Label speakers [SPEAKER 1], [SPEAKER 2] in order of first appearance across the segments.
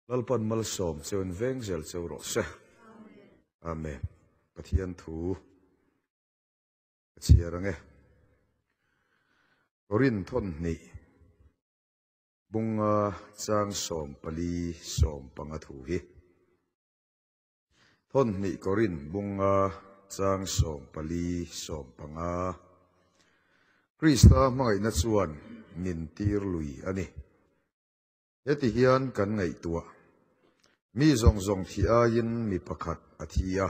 [SPEAKER 1] Lalpan malsawm cheu in veng zel cheu rawh se. Amen. Pathian thu ka chhiar ang e. Korin thawn hnih bunga chang 14 15 thu hi. Thawn hnih Korin bunga chang 14 15. Krista hmangaihna chuan min tir lui a ni. Heti hian kan ngaihtuah, Mi zawng zawng thi aiin mi pakhat a thi a,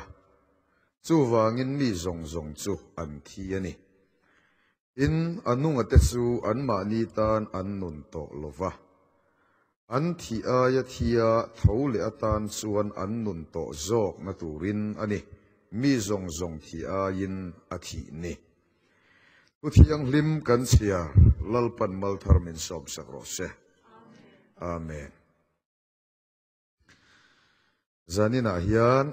[SPEAKER 1] chuvangin mi zawng zawng chu an thi a ni. Tin, a nungate chu anmahni tan an nun tawh lo va, an thih aia thia tho leh atan chuan an nun tawh zawkna turin a ni, mi zawng zawng thi aiin a thih ni. Thu thianghlim kan chhiar Lalpan malthar min sawmsak rawh se. Amen. Zaninah hian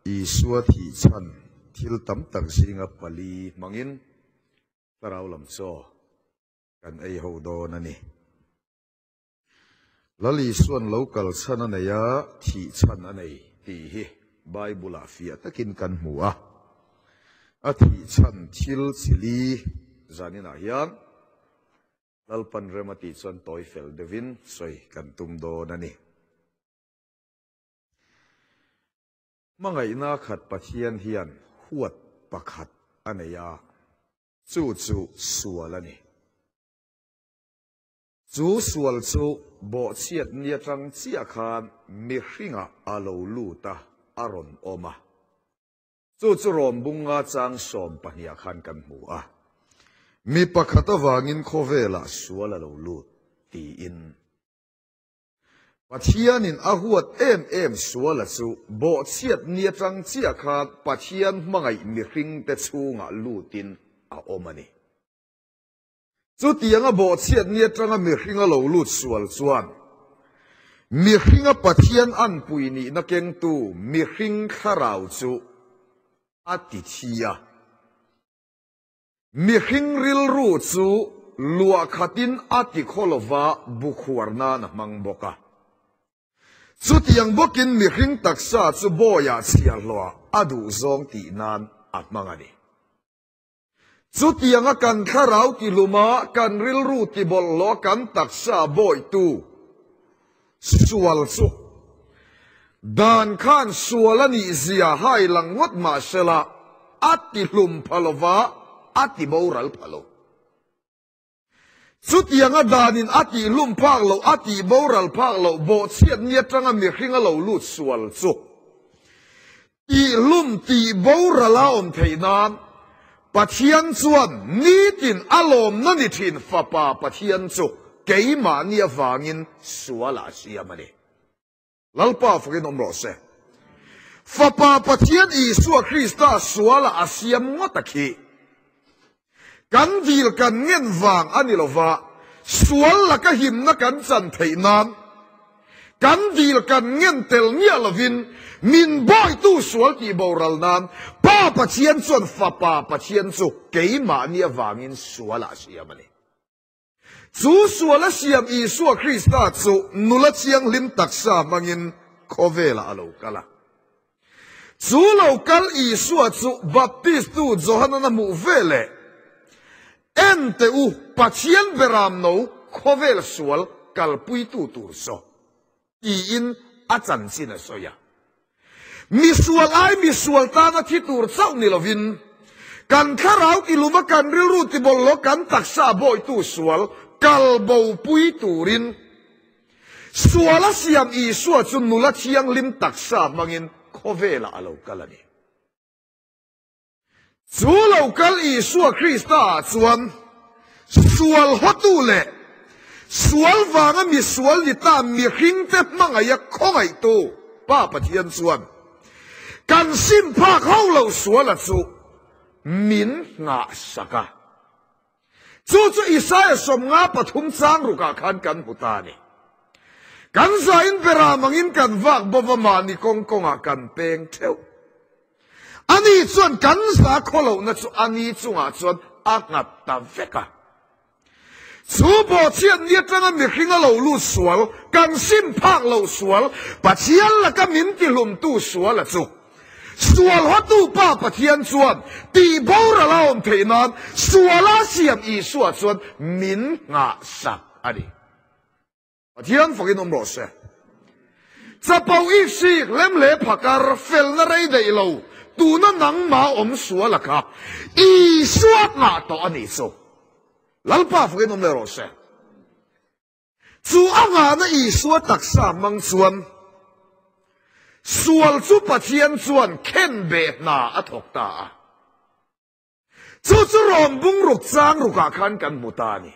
[SPEAKER 1] Isua thih chhan thil tam tak zinga pali hmangin thlarau lam chaw kan ei ho dawn a ni. Lal Isuan lo kal chhan a nei a, thih chhan a nei tih hi Bible-ah fiah takin kan hmu a. A thih chhan thil chi li zaninah hian Lalpan rem a tih chuan tawi fel deuhin sawi kan tum dawn a ni. Hmangaihna khat Pathian hian huat pakhat a nei a, chu chu sual a ni. Chu sual chu bawhchhiat ni atang chiah khan mihringah a lo lut a, a rawn awm a. Chu chu Rawmbunga chang 12 ah khan kan hmu a. Mi pakhat avangin khawvelah sual a lo lut tiin. Pathianin a huat em em suala chu bawhchhiat ni atang chiah khan Pathian hmangaih mihringte chhungah lutin a awm a ni. Chutianga bawhchhiat ni atanga mihringa lo lut sual chuan mihringa Pathian anpui nihna kengtu mihring thlarau chu a ti thi a. Mihring rilru chu luah khatin a ti khaw lova bukhuar nan a hmang bawk a. Chutiang bawkin mihring taksa chu bawiah chhiahhlawhah a duhzawng tih nan a hmang a ni. Chutianga kan thlarau tihluma, kan rilru tibawlhhlawh a kan taksa bawitu sual chu dan khan sual a nih zia hai lang ngawt mahsela a tihlum pha lova, a tiboral pha lo. Chutianga danin a tihlum phak loh, a tihboral phak loh bawhchhiat ni atanga mihring a lo lut sual chu tihlum tihboral a awm theih nan Pathian chuan nitin a lawmna ni thin Fapa Pathian chu keimahni avangin sualah a siam a ni. Lalpa fakin awm rawh se. Fapa Pathian Isua Krista sualah a siam ngawt a khi. Kan dil kan ngen vang a ni lova, sual laka himna kan chan theih nan kan dil kan ngen tel miah lovin min bawitu sual tih boral nan Pa Pathian chuan Fapa Pathian chu keimahni avangin sualah a siam a ni. Chu sual a siam Isua Krista chu nula thianghlim taksa hmangin khawvelah a lo kal a. Chu lo kal Isua chu Baptistu Johanan a hmuh ve leh, En teh u, Pathian beram no khawvel sual kalpuitu tur saw, tiin a chanchin a sawi a. Misual ai misual tana thi tur chauh ni lovin, kan thlarau tiluma kan rilru tibawlhlaw kan taksa bawitu sual kal bopui turin sual a siam Isua chu nula thianghlim taksa hmangin khawvelah a lo kal a ni. Chu lo kal Isua Krista ah chuan sual hawtu leh sual vanga misual ni ta mihringte hmangaih a khawngaihtu Pa Pathian chuan kan sim phak ho lo suala chu min nghahsak a. Chu chu Isaia 53 chang rukah khan kan hmu ta a ni. Kan zain beram angin kan vak bova mahni kawng kawngah kan peng theuh. Ani chuan kan za khaw lohna chu ani chungah chuan a nghat ta vek a. Chu bawhchhiat ni atanga mihring a lo lut sual, kan sim phak loh sual, Pathian laka min tihlumtu sual a chu. Sual hawtu Pa Pathian chuan tih boral a awm theih nan suala siam Isua chuan min nghahsak a ni. Pathian fakin awm rawh se. Chapo i hrik lem leh phakar felna rei daih lo, tuna nangmah awm sual a kha Isua nghah tawh a nih chu. Lalpa fakin awm leh rawh se. Chu a nghahna Isua taksa hmang chuan sual chu Pathian chuan khenbeh hna a thawk ta a. Chu chu rawn bung ruk chang rukah khan kan hmu ta a ni.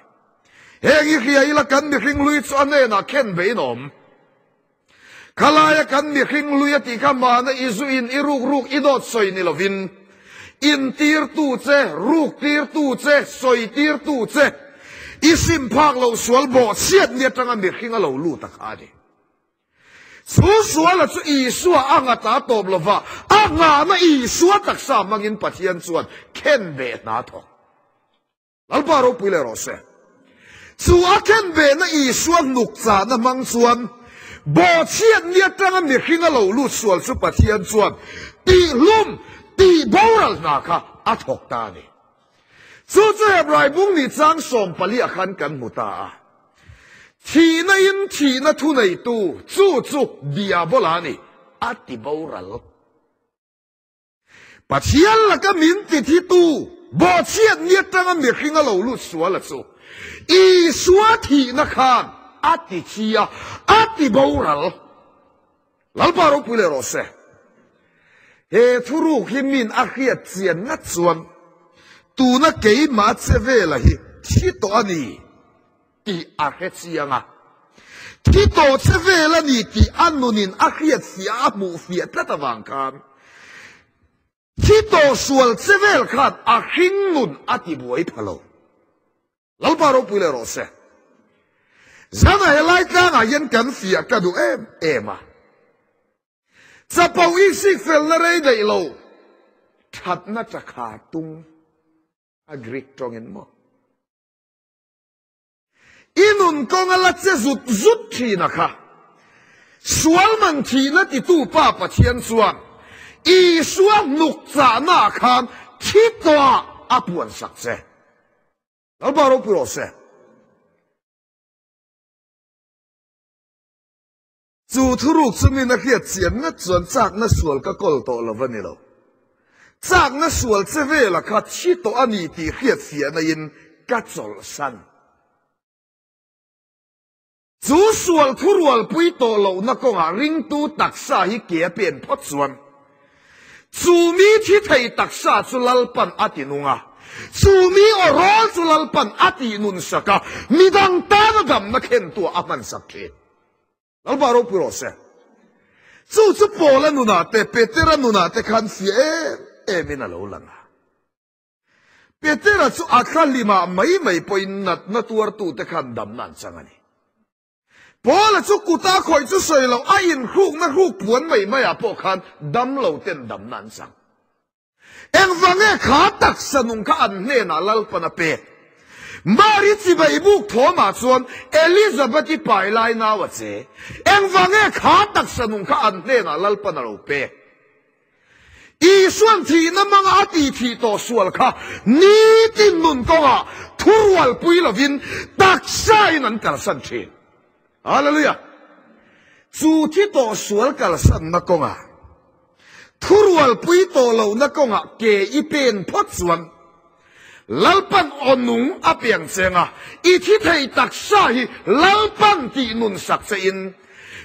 [SPEAKER 1] Heng i hria ila kan mihring lui chu a hnenah khen bein a awm. Khalaia kan mihring lui a tih kha mahna i zu in i ruk ruk i dawt sawi ni lovin in tirtu che, ruk tirtu che, sawi tirtu che, i sim phak loh sual bawh chhiat ni atanga mihring a lo lut a kha a ni. Chu suala chu Isua a ngata tawp lova, a nghahna Isua taksa hmangin Pathian chuan khenbeh hna thawk. Lalpa ropui leh rawh se. Chu a khenbehna Isua hnuk chahna hmang chuan bawhchhiat ni atanga mihring a lo lut sual chu Pathian chuan tihhlum, tihboral hna kha a thawk ta a ni. Chu chu Hebrai bung ni chang 14 ah khan kan hmu ta a. Thihna in thihna thuneitu chu chu Diabola a ni, a ti boral. Pathian laka min ti thitu bawhchhiat ni atanga mihring a lo lut sual a chu Isua thihna khan a ti thi a, a ti boral. Lalpa ropui leh rawh se. He thuruk hi min a hriat chian ngat chuan tuna keimah che vela hi thi tawh a ni tih a hre chiang a. Thi tawh che vel a ni tih a nunin a hriat fiah a hmuh fiah tlat avang khan thi tawh sual che vel khan a hring nun a ti buai pha lo. Lalpa ropui leh rawh se. Zana helai tlangah hian kan fiah ka duh em em a. Chapo i sik felna rei daih lo thatna chakha tung a Greek tawngin maw. I nun kawng a la che zut zut thin a kha. Sual man thihna titu Pa Pathian chuan Isua hnuk chahna ah khan thi tawhah a puansak che. Lalpa ropui rawh se. Chu thuruk chu min a hriat chian ngat chuan chakna sual ka kawl tawh lo va ni lo. Chakna sual che vela kha thi tawh a ni tih hriat fiahna in ka chawlhsan. Chu sual thurualpui tawh lohna kawngah ringtu taksa hi ke a pen phawt chuan chu mi thi thei taksa chu Lalpan a ti nung a, chu mi aw rawl chu Lalpan a tih nun sak a, midang tana damna khentuah a hman sak thin. Lalpa ropui rawh se. Chu chu Paula nunah te, Petera nunah te khan fiah em emin a lo lang a. Petera chu a thla hlimah mai mai pawhin natna tuartute khan damna an chang a ni. Paula chu kuta khawih chu sawi loh a inhrukna hruk puan mai maiah pawh khan damloten damna an chang. Engvange kha taksa nung kha an hnenah Lalpan a pek? Mari chibai buk thawmah chuan Elizabeth-i pai lai nau a che. Engvange kha taksa nung kha an hnenah Lalpan a lo pek? Isuan thihna hmanga a tih thih tawh sual kha nitin nun kawngah thurualpui lovin taksain an kalsan thin. Hallelujah! Chu thi tawh sual kalsanna kawngah thurualpui tawh lohna kawngah ke i pen phawt chuan Lalpan aw nung a piang cheng a, i thi thei taksa hi Lalpan tih nun sak che in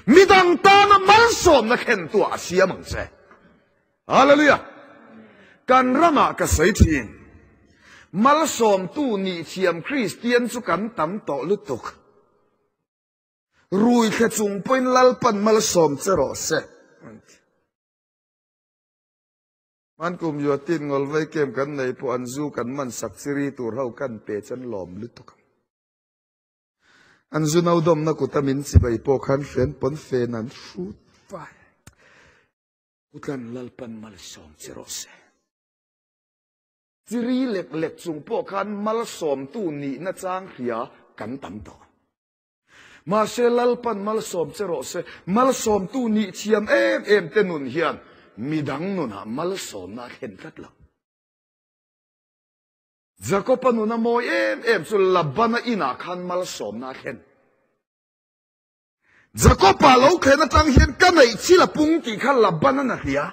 [SPEAKER 1] midang tana malsawmna thlentuah a siam ang che. Hallelujah! Kan ramah ka sawi thin, malsawmtu nih thiam Kristian chu kan tam tawh lutuk. Rui thle chung pawhin Lalpan malsawm che rawh se. Hman kum Yuatin ngawlvei kem kan nei pawh an zu kan man sak chiri tur ho kan pe chu an lawm lutuk ang. An zu no dawmna kuta min chibai pawh khan hren pawn fen an hrut fai. Kutlan Lalpan malsawm che rawh se. Chiri lek lek chung pawh khan malsawmtu nihna chang hria. kan tam tawh. Mahse Lalpan malsawm che rawh se, malsawmtu nih thiam em em te nun hian midang nunah malsawmna a thlen tlat lo. Jakoba nuna mawi em em chu Labana inah khan malsawmna a thlen. Jakoba lo thlen atang hian ka neih thil a pung tih kha Labana a hria.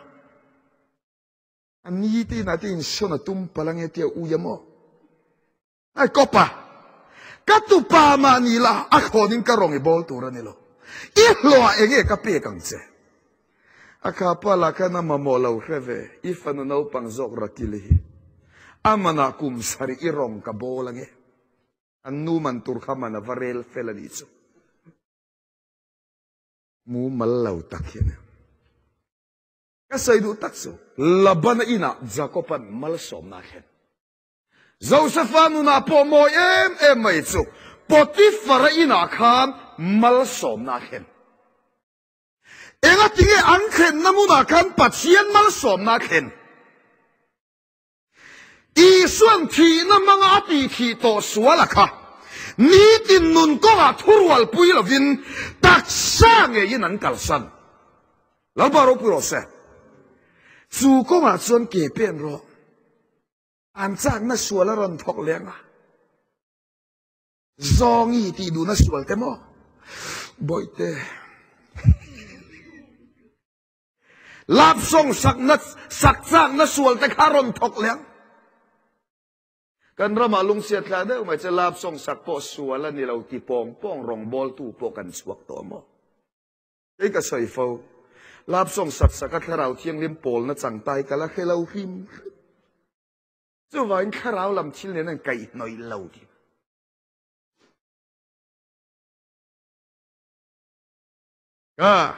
[SPEAKER 1] A ni te inah te insawn a tum palh ange tia ui a maw? Ai Kopa, ka tupa mah ni la a thlawnin ka rawng i bawl tur a ni lo. I hlawhah enge ka pek ang che? A khapa lah khan a mamawh lo hre ve, i fanu naupang zawk Rakili hi. A manah kum sarih i rawng ka bawl ange. An nu man tur kha man a va rel fel a nih chu. Mumal lo tak hian. Ka sawi duh tak chu, Labana inah Jakoba'n malsawmna a thlen. Josefa nunah pawh mawi em em mai chu Potifara inah khan malsawmna a thlen. Engatinge an thlenna hmunah khan Pathian malsawmna a thlen? Isuan thihna hmanga a tih thih tawh sual a kha nitin nun kawngah thurualpui lovin taksa ngeiin an kalsan. Lalpa ropui rawh se. Chu kawngah chuan ke pen rawh. An chakna sual a rawn thawk leh ang a. Zawngi tih duhna sual te maw? Bawihte. Lapsawng sakna sak chakna sual te kha rawn thawk leh ang. Kan ramah lungchhiat thla deuh mai che lapsawng sak pawh sual a ni lo ti pawng pawng rawngbawltu pawh kan chhuak tawh maw? Kei ka sawi fo. Lapsawng sak saka thlarau thianghlim pawlna changtai ka la hre lo hrim hrim. Chuvangin thlarau lam thil nen an kaihhnawih lo tih. A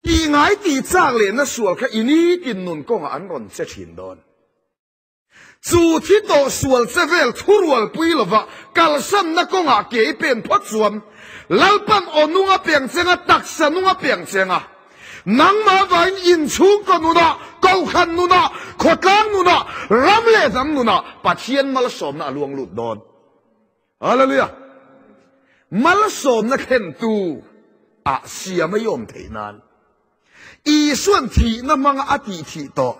[SPEAKER 1] Tih ngai tih chak lehna sual kha i nitin nun kawngah an rawn che thin dawn. Chu thi tawh sual che vel thurualpui lova kalsanna kawngah ke i pen phawt chuan Lalpan aw nung a piang cheng a, taksa nung a piang cheng a. Nangmah vangin inchhungkaw nunah, kohhran nunah, khawtlang nunah, ram leh hnam nunah Pathian malsawmna a luang lut dawn. Hallelujah! Malsawmna thlentu ah siam a i awm theih nan Isuan thihna hmanga a tih thih tawh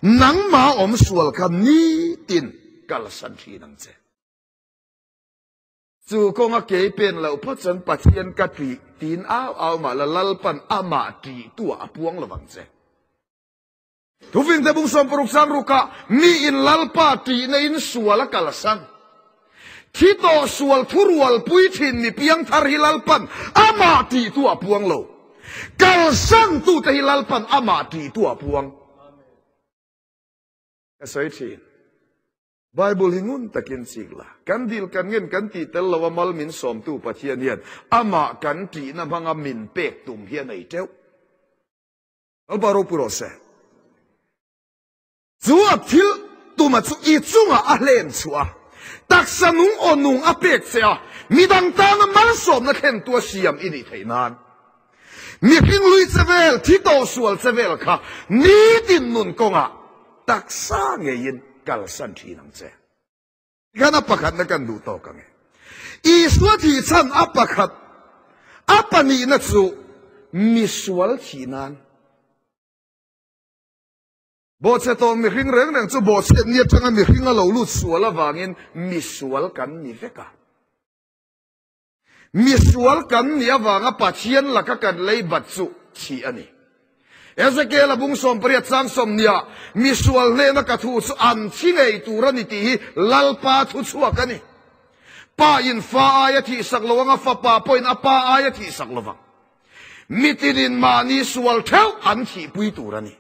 [SPEAKER 1] nangmah awm sual kha nitin kalsan thin ang che. Chu kawnga kei pen loh phawt chuan Pathian ka ṭih tiin au au mah la Lalpan amah ṭihtuah a puang lo vang che. Thufingte bung 60 sang rukah mi in Lalpa ṭihna in sual a kalsan. Thi tawh sual thurualpui thin mi piangthar hi Lalpan amah ṭihtu a puang lo. Kalsan tute hi Lalpan amah ṭihtu a puang. Ka sawi thin. Bible hi ngun takin chik la. Kan dil kan ngen kan tih tel lo a mal min sawmtu Pathian hian amah kan ṭihna hmanga min pek tum hi a nei teuh. Lalpa ropui rawh se. Chu a thil tuma chu i chungah a hlen chhuah a, taksa nung aw nung a pek che a, midang tana malsawmna thlentu a siam i nih theih nan. Mihring lui che vel, thi tawh sual che vel kha nitin nun kawngah taksa ngeiin kalsan thin ang che. Tikhan a pakhatna kan duh tawk ang e. Isua thih chhan a pakhat, a pahnihna chu misual thih nan. Bawhchhe tawh mihring reng reng chu bawhchhiat ni atanga mihring a lo lut sual avangin misual kan ni vek a. Misual kan nih avanga Pathian laka kan lei bat chu thih a ni. Ezekiel a bung 18 chang 20 misual hnena ka thu chu an thi ngei tur a ni tih hi Lalpa thu chhuak a ni. Pa in fa aia thih sak lo anga fapa pawhin a pa aia thih sak lovang. Mitinin mahni sual theuh an thihpui tur a ni.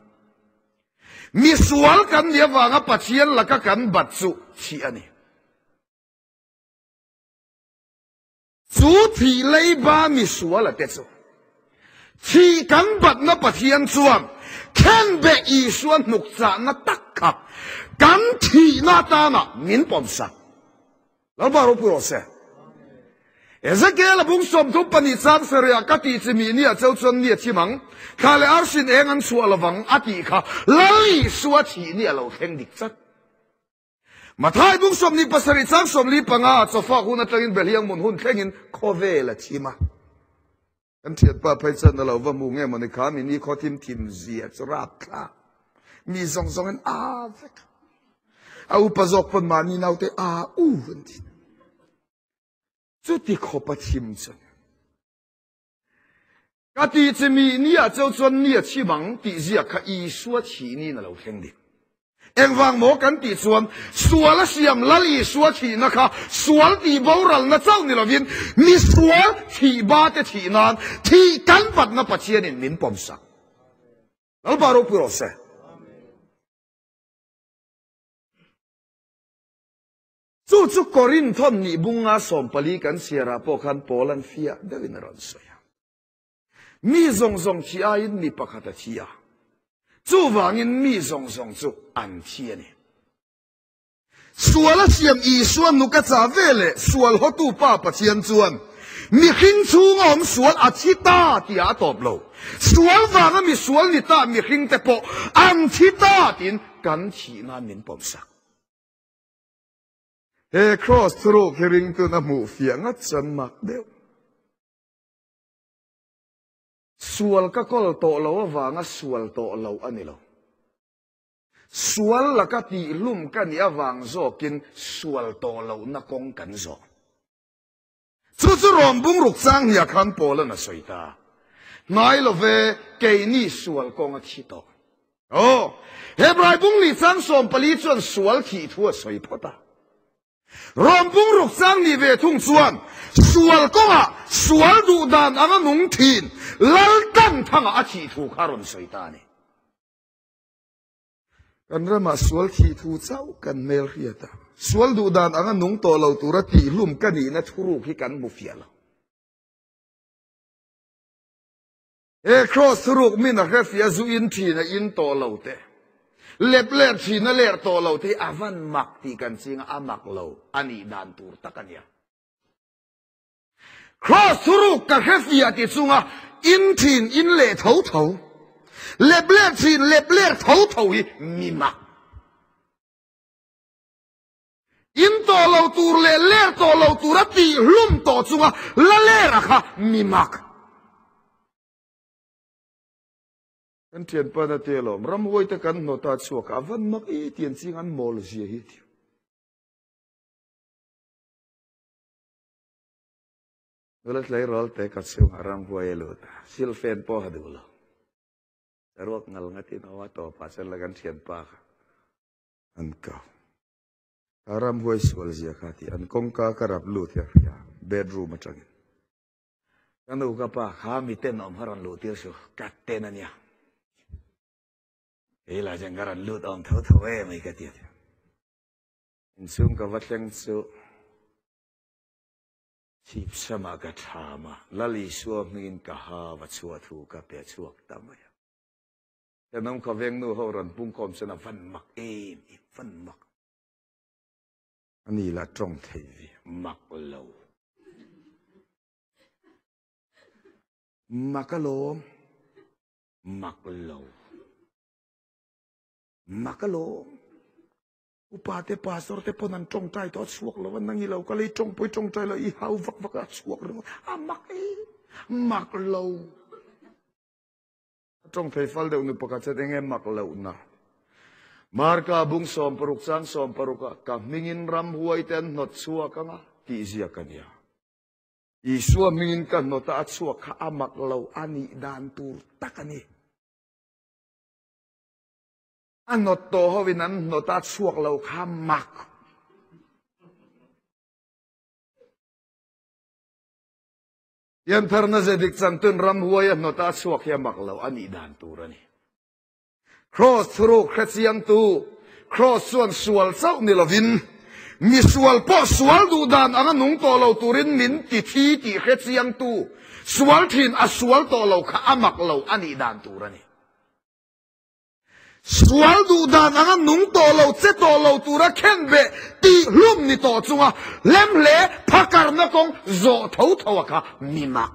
[SPEAKER 1] Misual kan nih avanga Pathian laka kan bat chu thih a ni. Chu thih leiba misual a te chu thih kan batna Pathian chuan khenbeh Isua hnukchahna tak kha kan thihna atana min pawmsak. Lalpa ropui rawh se. Ezekiel a bung 32 chang sarih ah ka tih chi mi nia cheu chuan ni a chim ang, thla leh arsin eng an chhuah lovang a tih kha Lal Isua thih ni a lo thleng dik chat. Mathai bung 27 chang 45 ah chawfak hun atangin Belhiang mun hun thlengin khawvel a thim a. Kan thianpa phei chuan a lo va hmu nge mawni kha mi ni khaw thim thim zia chu rapthlak. Mi zawng zawng in a vek. A upa zawk pawn mahni naute a u an ti. Chuti khawp a thim chuan. Ka ti che mi ni ah cheu chuan ni a chim ang tih ziak kha Isua thih niin a lo thleng dik. Engvang maw kan tih chuan sual a siam Lal Isua thihna kha sual tih boralna chauh ni lovin mi sual thih ba te thih nan thih kan batna Pathianin min pawmsak. Lalpa ropui rawh se. Chu chu Korinthon nih bunga 14 kan chhiarah pawh khan Paul an fiah deuhin a rawn sawi a. Mi zawng zawng thi aiin mi pakhat a thi a, chuvangin mi zawng zawng chu an thi a ni. Sual a siam Isua nuka cha ve leh sual hawtu Pa Pathian chuan mihring chhunga awm sual a thi ta tih a tawp lo. Sual vanga mi sual ni ta mihringte pawh an thi ta tiin kan thih nan min pawmsak. He cross thuruk hi ringtun a hmuh fiah ngat chuan mak deuh. Sual ka kawl tawh lo avanga sual tawh lo a ni lo. Sual laka tihhlum ka nih avang zawkin sual tawh lohna kawng kan zawh. Chu chu rawn bung ruk chang hnia khan Paul-a'n a sawi ta. Hnai lo ve, keini sual kawng a thi tawh. Aw, Hebrai bung nih chang 14 chuan sual thih thu a sawi phawt a. Rawn bung ruk chang nih ve thung chuan sual kawngah sual duh dan anga nung thin Lal tan thangah a thih thu kha a rawn sawi ta a ni. Kan ramah sual thih thu chauh kan hmel hriat a, sual duh dan anga nung tawh lo tura tihhlum ka nihna thuruk hi kan hmu fiah lo. He kraws thuruk min a hre fiah zu in thin a in tawh lo te, lep ler thin a ler tawh lo te hi a van mak tih kan ching a, a mak lo a nih dan tur tak a nia. Kraws thuruk ka hre fiah ti chunga in thin in leh tho tho, lep ler thin lep ler tho tho hi mi mak. In tawh lo tur leh ler tawh lo tura tih hlum tawh chunga la ler a kha mi mak. Kan thianpa na te alawm, ramhuai te kan hnawt a chhuak a, a van mak i tian ching an mawl zia hi ti. Nula tleirawl te ka chhungah ramhuai a lut a, silfen pawh a duh lo. Saruak ngal ngatin a awm a, tawpah chuan la kan thianpa kha an kau. Ka ramhuai sual zia kha tih an kawngka ka rap lut hi a hria, bedroom atangin. Ka nu ka pa kha mi tenawm kha rawn luh tir suh, ka ten a nia. Kei lah chuan ka rawn lut awm tho tho em mai ka ti a. Inchhung ka va thleng chu chhip samah ka tham a, Lal Isua hmingin ka ha va chhuah thu ka pe chhuak ta mai a. Thenawm khawveng nu ho rawn pungkhawm chuan a van mak em em, van mak. Ani lah tawng thei ve, mak lo. Mak alawm, mak lo. Mak alawm. Upa te pastor te pawn an tawngtai tawh a chhuak lo a, nang i lo kal a i tawngpui tawngtai lo i hau vak vak a a chhuak ringawt a mak e mak lo. A tawng thei fal deuh nu pakhat chuan enge mak loh na. Marka bung 16 chang 16 ah ka hmingin ramhuai te an hnawt chhuak anga tih ziak a nia. Isua hmingin ka hnawt a a chhuak kha a mak lo a nih dan tur tak a ni. A hnawt tawh ho in an hnawt a chhuak lo kha mak. Piantharna ze dik changtun ramhuai a hnawt a chhuak hi a mak lo a nih dan tur a ni. Cross thuruk hrechiangtu Cross chuan sual chauh ni lovin misual pawh sual duh dan anga nung tawh lo turin min ti thi tih hrechiangtu sual thin a sual tawh lo kha a mak lo a nih dan tur a ni. Sual duh dan anga nung tawh lo, che tawh lo tura khen beh tih hlum ni tawh chunga hlem hle phakarna kawng zawh tho tho a kha mi mak.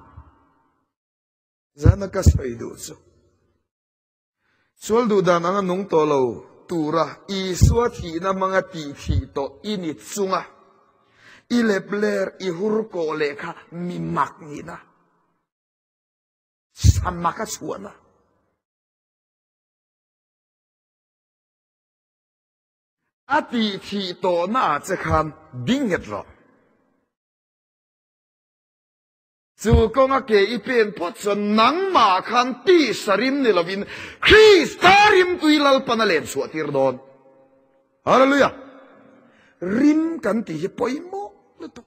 [SPEAKER 1] Zana ka sawi duh chu. Sual duh dan anga nung tawh lo tura Isua thihna hmanga tih thih tawh i ni chunga i lepler i hur kawh leh kha mi mak nihna, samak a chhuahna. A tih thih tawhna ah che khan ding nghet rawh. Chu kawnga ke i pen phawt chuan nangmah khan tisa rim ni lovin Krista rimtui Lalpan a len chhuah tir dawn. Hallelujah! Rim kan tih hi pawimawh lutuk.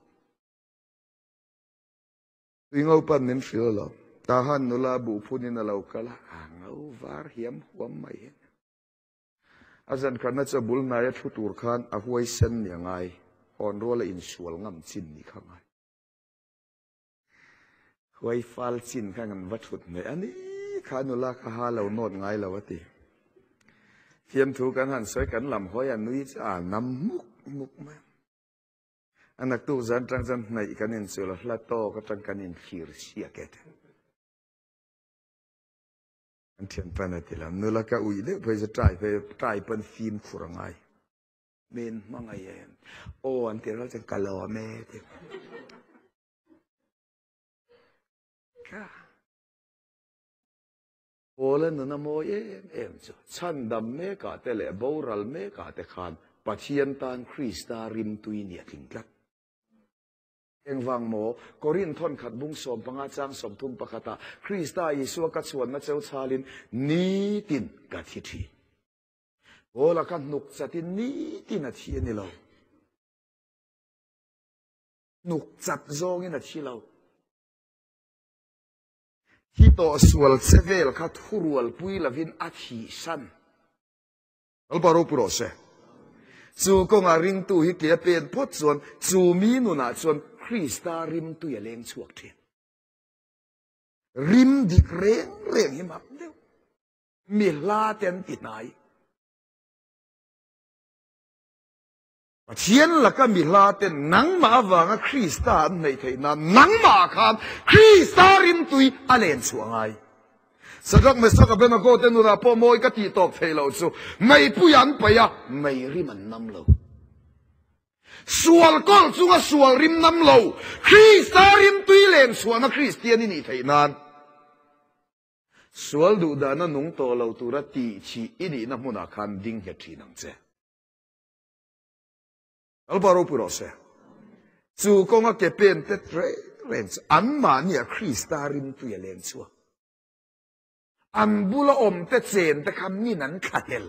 [SPEAKER 1] Tui ngopan min hrilh lo. Tahan nula buhphunin a lo kal a, a ngo var hiam huam mai hi. A zan khatna chu a bul hnaia thu tur khan a huaisen ni a ngai, hawn ruala insual ngam chin ni kha ngai. Huai fal chin kha kan va thut hmeh a ni kha nula kha ha lo nawt ngai lo a ti. Fiamthu kan han sawi kan lam hawi a nui chu a nam muk muk mai. A naktuk zan tang chuan hnaih kan inchul a, hla tawk atang kan inthlir siak e. An thianpan a ti lam. Nula ka uih deuh phei chu trai phei trai pawn fimkhur a ngai. Min hmangaih em? Aw an ti ral chuan ka lawm e ti. Ka Paula nuna mawi em em chu chhandam mekah te leh boral mekah te khan Pathian tan Krista rimtui nia tling tlat. Engvang maw? Korin thawnkhat bung 15 chang 30 pakhatah Krista Isua ka chhuanna cheu chhalin nitin ka thi thin. Paula kha hnuk chatin nitin a thi a ni lo. Hnuk chat zawngin a thi lo. Thi tawh sual che vel kha thurualpui lovin a thihsan. Lalpa ropui rawh se. Chu kawnga ringtu hi ke a pen phawt chuan chu mi nunah chuan Krista rimtui a leng chhuak thin. Rim dik reng reng hi mak deuh. Mi hla te an ti hnai. Pathian laka mi hla ten nangmah avanga Krista an hnaih theih nan nangmah khan Krista rimtui a len chhuah ngai. Sadrach, Mesach, Abednego te nunah pawh mawi ka tih tawp theih loh chu meipui an paih a, mei rim an nam lo. Sual kawlh chunga sual rim nam lo, Krista rimtui len chhuahna Kristian i nih theih nan sual duhdahna nung tawh lo tura tih chih i nihna hmunah khan ding nghet thin ang che. Lalpa ropui rawh se. Chu kawnga ke pen te reng reng chu anmahnia Krista rimtui a leng chhuak. An bula awm te chen te kha min an thlahlel.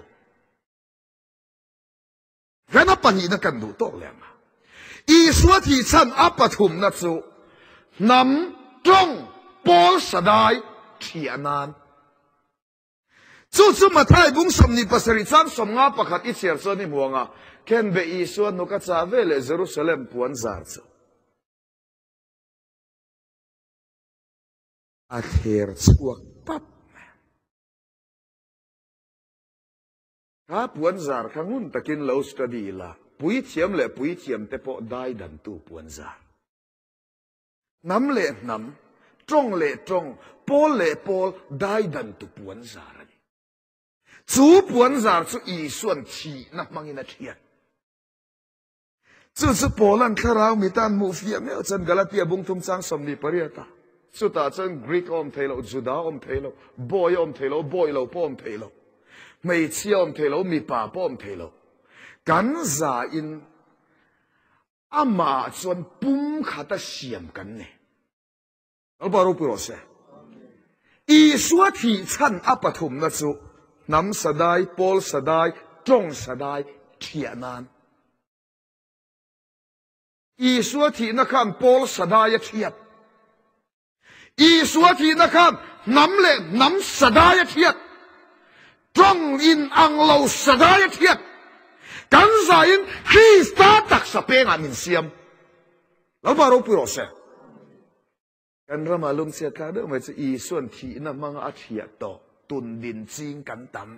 [SPEAKER 1] Rena pahnihna kan duh tawk leh ang a. Isua thihchhan a pathumna chu hnam tawng pawl sadai thiah nan. Chu chu Mathai bung 27 chang 51 i chhiar chuan i hmu ang a, Khenbe Isua hnuk a chah ve leh Jerusalem puan zar chu a thler chhuak pap mai a. Kha puan zar kha ngun takin lo study ila, puithiam leh puithiam te pawh dai dantu puan zar. Hnam leh hnam, tawng leh tawng, pawl leh pawl daidan tu puanzar a ni. Chu puanzar chu Isua'n thihna hmangin a thiat. Chu chu Paula'n thlarau mi tan hmuh fiah meuh chuan Galatia bung thum chang 28 a. Chutah chuan Greek a awm thei lo, Juda a awm thei lo, bawi a awm thei lo, bawi lo pawh a awm thei lo, hmeichhia a awm thei lo, mipa pawh a awm thei lo. Kan zain Amah chuan pum khata siam kan ni. Lalpa ropui rawh se. Isua thih chhan a pathumna chu hnam sadai, pawl sadai, tawng sadai thiah nan. Isua thihna khan pawl sadai a thiat. Isua thihna khan hnam leh hnam sadai a thiat. Tawng in ang lo sadai a thiat. Kan zaiin Krista taksa pengah min siam. Lalpa ropui rawh se. Kan rama lungchhiat thlak deuh mai chu Isuan thihna hmanga a thiah tawh tun din ching kan tam.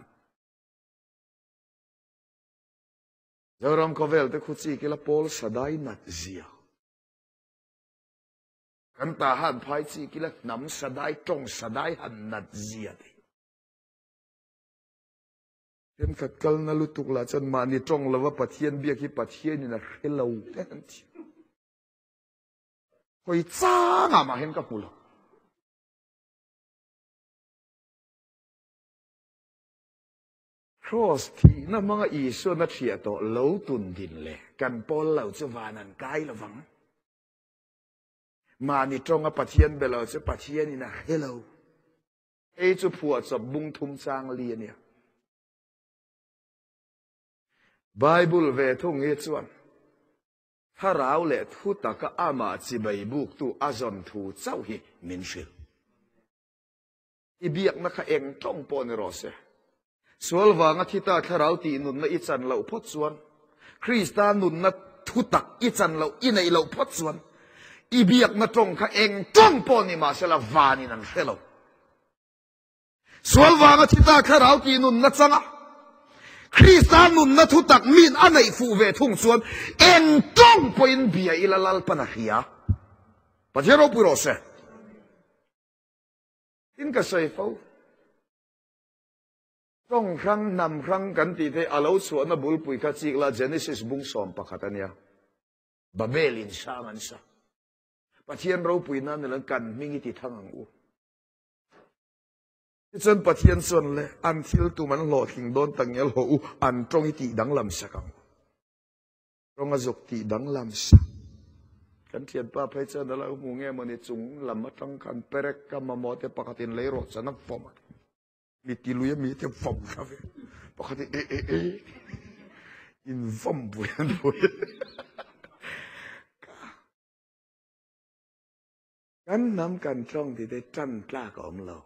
[SPEAKER 1] Zoram khawvel te khu chi kila pawl sadai nat zia. Kan ta han phai chi kila hnam sadai tawng sadai han nat zia te. Thenkhat kalna lutuk lah chuan mahni tawng lova Pathian biak hi Pathianin a hre lo te an ti. Hawi changah mah hian ka hmu lo. Cross thihna hmanga Isuan a thiah tawh lo tun din leh kan pawl lo chu van an kai lovang. Mahni tawnga Pathian be lo chu Pathianin a hre lo. Hei chu phuahchawp bung thum chang li a nia. Bible ve thung hi chuan thlarau leh thu taka amah chibai buktu a zawn thu chauh hi min hrilh. I biakna kha eng tawng pawh ni rawh se. Sual vanga thi ta thlarau tih nunna i chan loh phawt chuan, Krista nunna thu tak i chan loh i neih loh phawt chuan, i biakna tawng kha eng tawng pawh ni mah sela vanin an hre lo. Sual vanga thi ta thlarau tih nunna changa Krista nunna thu tak min a neih fuh ve thung chuan eng tawng pawhin bia ila Lalpan a hria. Pathian ropui rawh se. Tin ka sawi fo. Tawng hrang, hnam hrang kan tih theih a lo chhuahna bulpui kha chik la Genesis bung 11 a nia. Babel in sang an sa. Pathian ropui nan nilo kan hming i ti thang ang u. Tichuan Pathian chuan le an thil tum an hlawhtling dawn tak ngial haw u an tawng i tih danglam sak ang u. Tawng a zuk tih danglam sak. Kan thianpa phei chuan a lo hmu nge mawni chung lam atang khan perek ka mamawh te pakhatin lei rawh chan a vawm a. Mi ti lui a mi te vawm thla ve. Pakhat in e e e in vawm pui an pui. Kan hnam kan tawng ti te tan tlak a awm lo.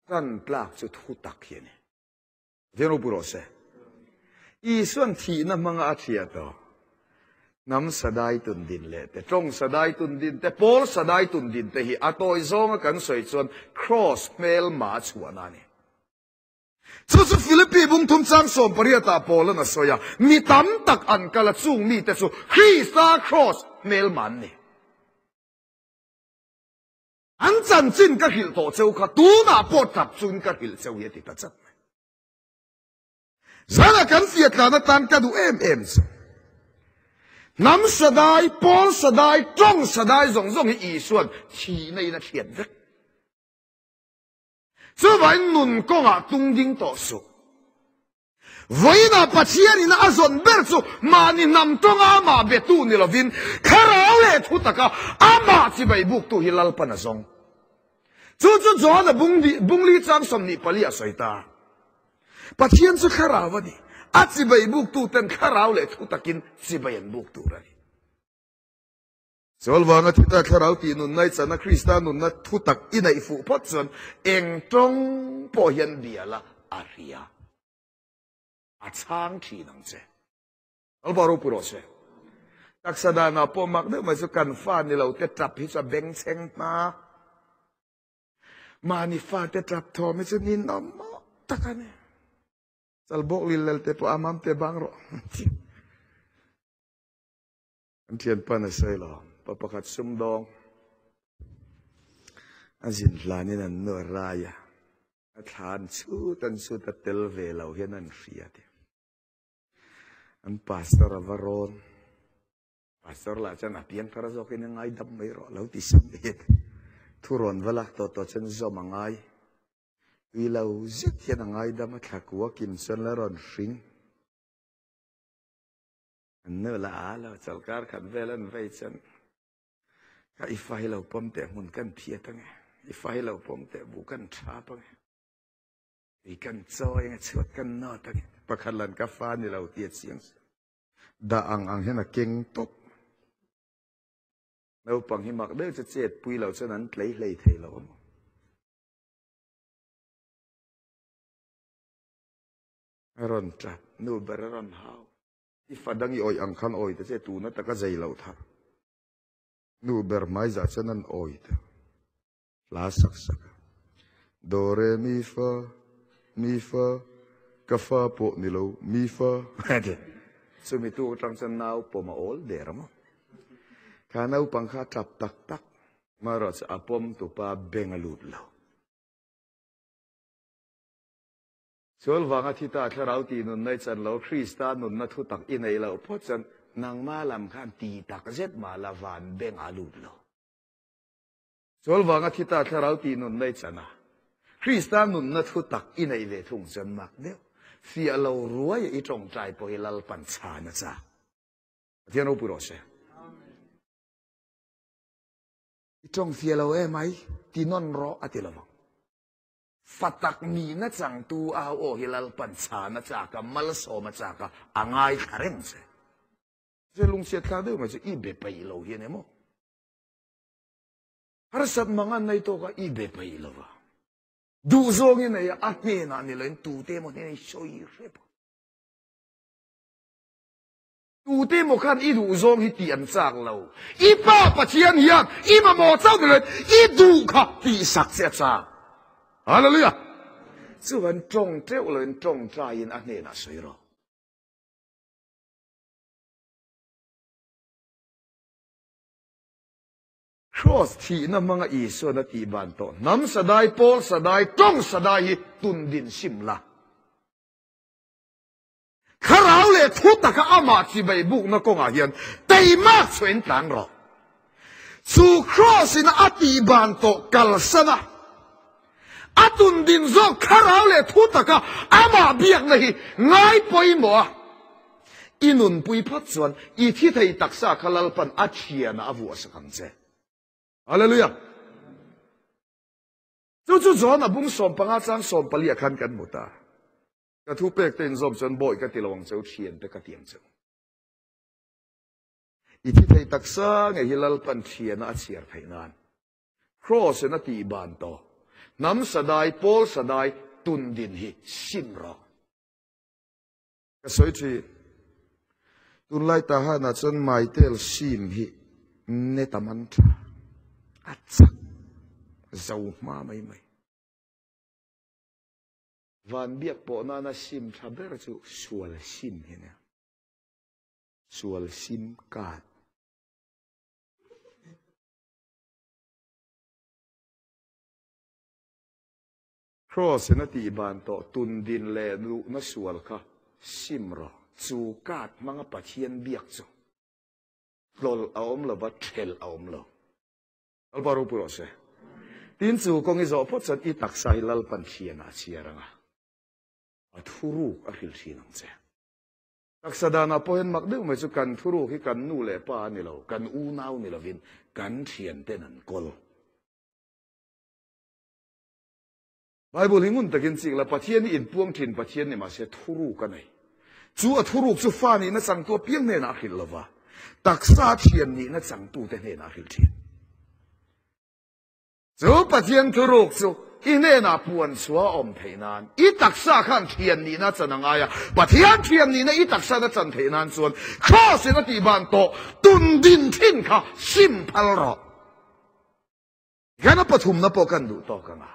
[SPEAKER 1] Tan tlak chu thu tak hi a ni. Pathian ropui rawh se. Isuan thihna hmanga a thliah tawh. Hnam sadai tun din leh te, tawng sadai tun din te, pawl sadai tun din te hi a tawi zawnga kan sawi chuan Kraws hmelma a chhuahna a ni. Chu chu Philippi bungthum chang 18 ah Paula'n a sawi a, mi tam tak an kal a, chung mite chu Krista Kraws hmelma an ni. An chanchin ka hrilh tawh cheu kha tunah pawh tap chuin ka hrilh cheu hi a ti ta chat mai. Zana kan fiah tlan atan ka duh em em chu. Hnam sadai, pawl sadai, tawng sadai zawng zawng hi Isuan thihna in a thiat vek. Chuvangin nun kawngah tung ding tawh suh. Vawiinah Pathianin a zawn ber chu mahni hnam tawnga amah betu ni lovin thlarau leh thu taka amah chibai buktu hi Lalpan a zawng. Chu chu Johana bungli chang 24 a sawi ta. Pathian chu thlarau a ni. A chibai buktu ten thlarau leh thu takin chibai an buk tur a ni. Sual vanga thi ta thlarau tih nunna i chana Krista nunna thu tak i neih fuh phawt chuan eng tawng pawh hian bia la a hria. A chhang thin ang che. Lalpa ropui rawh se. Taksa danah pawh mak deuh mai chu kan fa ni lo te tap hi chu a bengchheng hma. Mahni fate tap thawm hi chu ninawm mawh tak a ni. Chalbawk lil lel te pawh a mam te bang rawh. An thianpa na sawi lo, pa pakhat sumdawng a zin hlanin an nu a rai a, a thla an chhut an chhut a tel ve lo hian an hria ti. An pastor a va rawn. Pastor lah chuan a piang thar zawkin a ngai dam mai rawh lo ti sam et. Thu rawn va lak tawh tawh chuan zawm a ngai. Tui lo zet hian a ngai dam a thla kua kim chuan la rawn hring. An nu lah a lo chawlhkar khat vel an vei chuan ka i fa hi lo pawm teh hmun kan phiat ange. I fa hi lo pawm teh buh kan thap ange. I kan chawi ange chhuat kan nawt ange. Pakhat lan ka fa ni lo ti a chiang si. Dah ang ang hian a keng tawp. Naupang hi mak deuh chu chet pui loh chuan an tlei hlei thei lo amaw. A rawn tap, nu ber a rawn hau. I fa dang i awih ang khan awi ta che, tuna taka zei loh thar. Nu ber hmaizah chuan an awi ta. Hla sak sak a. Do re mi fa, mi fa, ka fa pawh ni lo, mi fa. Chumi tu atang chuan nau pawm a awl der a maw. Kha naupang kha a tap tak tak. Marawh chu a pawm tupa beng a lut lo. Sual vanga thi ta thlarau tih nunna i chan lo, Krista nunna thu tak i neih loh phawt chuan nangma lam khan ti tak zet mah la van beng a lut lo. Sual vanga thi ta thlarau tih nunna i chan a, Krista nunna thu tak i neih ve thung chuan mak deuh. Fiah lo ruai a i tawngtai pawh hi Lalpan chhan a chak. Pathian ropui rawh se. I tawng fiah lo emai, ti nawn rawh a ti lo vang. Fatak nihna changtu a aw hi Lalpan chhan a chak a, malsawm a chak a, a ngaithla reng che. Che lungchhiat thlak deuh mai chu i be peih lo hi a ni maw? Harsat mang an nei tawk a, i be peih lo va. Duh zawng i nei a, a hnenah ni loin tute emaw hnenah i sawi hrep a. Tute emaw khan i duh zawng hi tih an chak lo. I Pa Pathian hian i mamawh chauh ni loin i duh kha tihsak che a chak. Hallelujah! Chuan tawng teuh loin tawngtaiin a hnenah sawi rawh. Kraws thihna hmanga Isuan a tihban tawh hnam sadai, pawl sadai, tawng sadai hi tundin sim la. Thlarau leh thu taka amah chibai bukna kawngah hian teimak chhuahin tlan rawh. Chu Kraws in a tihban tawh kalsan a, a tundin zawk thlarau leh thu taka amah biakna hi ngai pawimawh a, i nunpui phawt chuan i thi thei taksa kha Lalpan a thianah a vuahsak ang che. Hallelujah! Chu chu John a bung 15 chang 14 ah khan kan hmu ta. Ka thu pek te inzawm chuan bawi ka ti lo ang cheu, thian te ka ti ang cheu. I thi thei taksa nge hi Lalpan thiana a chhiar theih nan. Kraws in a tih ban tawh. Hnam sadai, pawl sadai, tun din hi sim rawh. Ka sawi thin. Tunlai tahanah chuan maitel sim hi net a man tha. A chak zo hma mai mai. Van biak pawh nana sim tha ber chu sual sim hi a nia. Sual sim card. Kraws in a tih ban tawh tun din leh luhna sual kha sim rawh. Chu card hmanga Pathian biak chu tlawlh a awm lova thelh a awm lo. Lalpa ropui rawh se. Tin chu kawng i zawh phawt chuan i taksa hi Lalpan thianah a chhiar ang a, a thuruk a hrilh thin ang che. Taksa danah pawh hian mak deuh mai chu kan thuruk hi kan nu leh pa a ni lo, kan unau ni lovin kan thianten an kawl. Bible hi ngun takin chik la, Pathian hi inpuang thin Pathian ni mahse thuruk a nei. Chu a thuruk chu fa nihna changtu apiang hnenah a hrilh lova, taksa thian nihna changtute hnenah a hrilh thin. Chu Pathian thuruk chu i hnenah puan chhuah a awm theih nan, i taksa khan thian nihna chan a ngai a, Pathian thian nihna i taksa na chan theih nan chuan Kraws in a tihban tawh tun din thin kha sim phal rawh. Hian a pathumna pawh kan duh tawk ang a.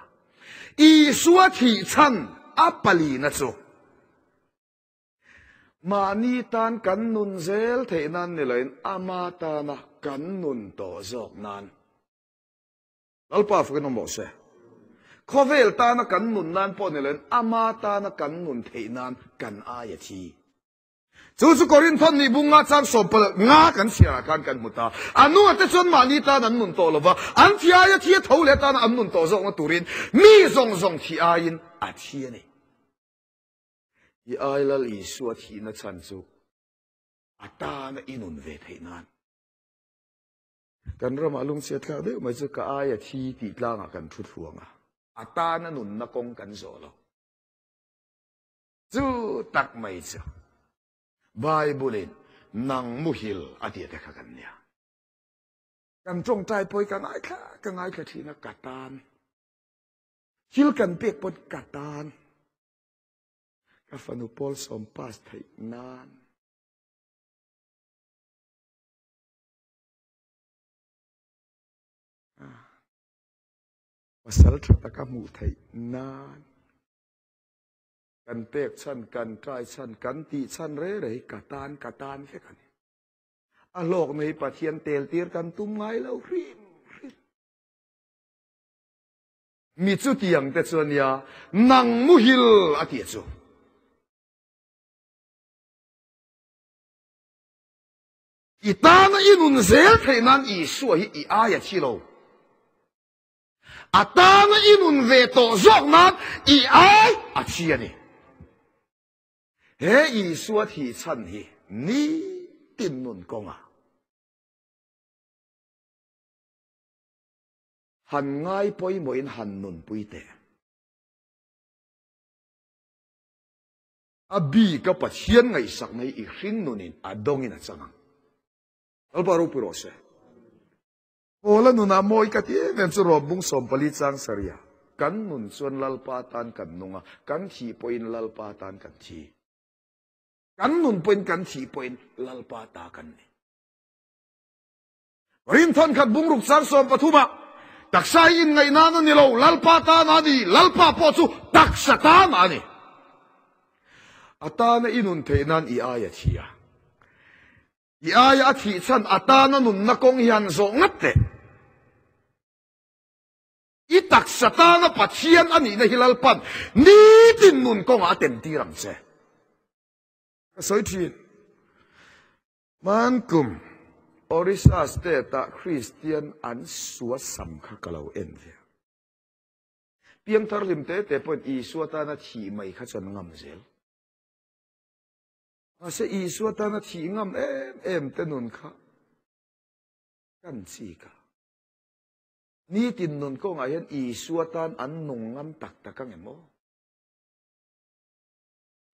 [SPEAKER 1] Isua thih chhan a palina chu mahni tan kan nun zel theih nan ni loin ama tana kan nun tawh zawk nan. Lalpa fakin awm rawh se. Khawvel tana kan nun nan pawh ni loin ama tana kan nun theih nan kan aia thi. Chu chu Korinthon nih bung nga chang 15 kan chhiarah khan kan hmu ta. A nunga te chuan mahni tan an nun tawh lova, an thi aia thi a tho leh tana an nun tawh zawkna turin mi zawng zawng thi aiin a thi a ni. I ai Lal Isua thihna chhan chu a tana i nun ve theih nan. Kan ramah lungchhiat thlak deuh mai chu ka aia thi tih tlangah kan thu thluang a, a tana nunna kawng kan zawh lo. Chu tak mai chu Bible in nang muhil a tih te kha kan nia. Kan tawngtai pawh hi ka ngaithla ka ngaithla thin a ka tan. Thil kan pek pawn ka tan. Ka fanu pawl sawm pass theih nan. Pasal tha taka hmuh theih nan. Kan pek chhan, kan trai chhan, kan tih chhan re re hi ka tan ka tan vek a ni. A hlawkna hi Pathian tel tir kan tum ngai lo hrim hrim. Mi chutiang te chu a nia, nang muhil a tih chu. I tana i nun zel theih nan Isua hi i aia thi lo. A tana i nun ve tawh zawk nan i ai a thi a ni. He Isua thih chhan hi nitin nun kawnga han ngai pawimawhin han nunpui teh. A bika Pathian ngaihsakna hi i hring nunin a dawngin a chang ang. Lalpa ropui rawh se. Paula nunah mawi ka ti em em chu Rom bung 14 chang sarih a, Kan nun chuan Lalpa tan kan nung a, kan thih pawhin Lalpa tan kan thi. Kan nun pawhin kan thih pawhin Lalpa ta kan ni. Rinthawn khat bungruk chang 13 ah, Taksa hi inngaih nan a ni lo, Lalpa tan a ni, Lalpa pawh chu taksa tan a ni. A tana i nun theih nan i aia thi a. I aia a thih chhan a tana nunna kawng hi han zawh ngat teh. I taksa tana Pathian a nihna hi Lalpan nitin nun kawngah a temtir ang che. Ka sawi thin. Hmankum Orissa state-ah Kristian an suasam kha ka lo en ve a. Piangthar hlim te te pawhin Isua tana thih mai kha chuan ngam zel. Mahse Isua tana thih ngam em em te nun kha kan chik a. Nitin nun kawngah hian Isua tan an nung ngam tak tak ang em aw?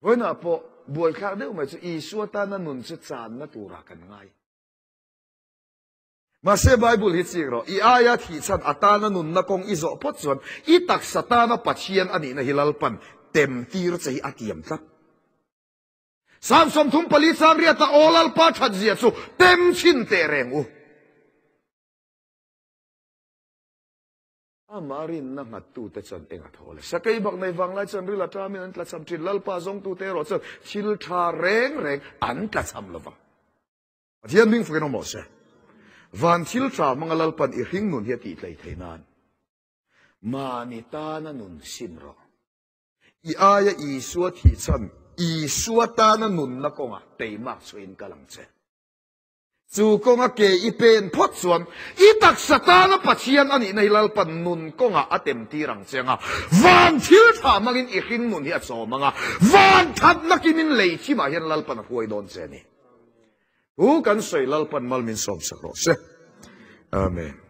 [SPEAKER 1] Vawiinah pawh buaithlak deuh mai chu Isua tana nun chu channa turah kan ngai. Mahse Bible hi chik rawh, i aia thih chhan a tana nunna kawng i zawh phawt chuan i taksa tana Pathian a nihna hi Lalpan tem tir che hi a tiam tlat. Psalm 34 chang riata Aw Lalpa that zia chu tem chhin teh reng u. Amah rinna nghattute chuan eng a thaw le? Sakei bak nei vang lai chuan ril a tamin an tlachham thin. Lalpa zawngtute erawh chuan thil tha reng reng an tlachham lo vang. Pathian hming fukin awm rawh se. Van thil tha hmanga Lalpan i hring nun hi a tihtlei thei nan mahni tana nun sim rawh. I aia Isua thih chhan Isua tana nunna kawngah teimak chhuahin kal ang che. Chu kawnga ke i pen phawt chuan i taksa tana Pathian a nihna hi Lalpan nun kawngah a tem tir ang che anga, van thil tha hmangin i hring nun hi a chawm anga, van thatna kimin lei thimah hian Lalpan a hruai dawn che a ni. Thu kan sawi Lalpan mal min sawmsak rawh se. Amen.